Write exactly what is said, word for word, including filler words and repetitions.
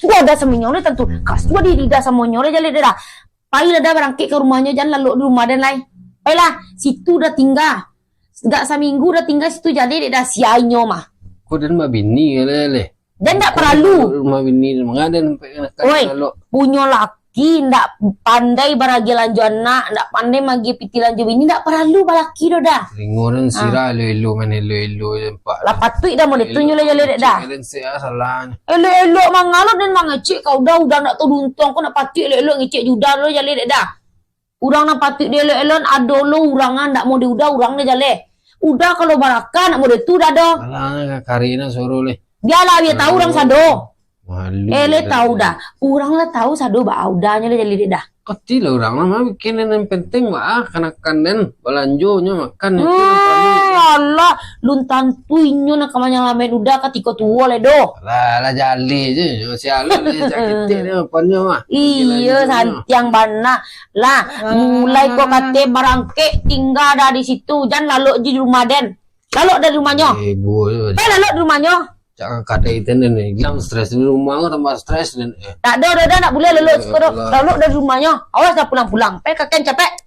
Wah, dah samonyo lah tantu. Kasua di lidah samonyo lah jaleh dek dah. Pailah dah barangkek ka rumahnyo, jan lalok di rumah den lai. Pailah, situ dah tingga. Gak saminggu dah tingga situ jaleh dek dah, sia inyo mah. Kok den babini jaleh? Jan dak paralu. Rumah bini manga den sampai kanakan lalok. Punyo laki ndak pandai baragiah lanjo anak, ndak pandai magiah pitih lanjo bini, ndak paralu balaki doh dah. Ringo den sirah elo-elo main elo-elo je nampak. Lah patuik dah model tu nyo lah jaleh dek dah. Elo-elo manga mangalun den mangecek ka uda, uda ndak tau duntong ko nak patuik elo-elo ngecek jo uda lo jaleh dek dah. Urang nan patuik dielok-elok, ado lo urang nan ndak mau di uda, urang nan jaleh. Uda kalau baraka, nak model tu uda doh. Alah, kari nak suruh leh. Bialah, biar tahu urang sado. Malu. Eh, leh tahu dah. Urang lah tahu sado ba udanyo leh jaleh dek dah. Kati lah urang lah, mah bikin yang penting bah, kanakan den, balanjonyo makan itu. Eh, Allah, lun tantu inyo nak kamanyang lamen uda katiko tuo leh doh. Lah, lah jaleh je, masih alun leh, sakit dia, apannyo mah. Iyo, santiang bana. Lah, mulai ko kate barangkek, tingga dah di situ. Jan lalok di rumah den. Lalok dari rumahnyo. Eh, gua tu. Pai lalok di rumahnyo. Cak kadai ten ni. Hilang stres di rumah ko tambah stres den. Eh. Tak ada, dah, dah, nak buliah lalok siko doh. Lalok dari rumahnyo. Awas dah pulang-pulang. Pai kaken capek.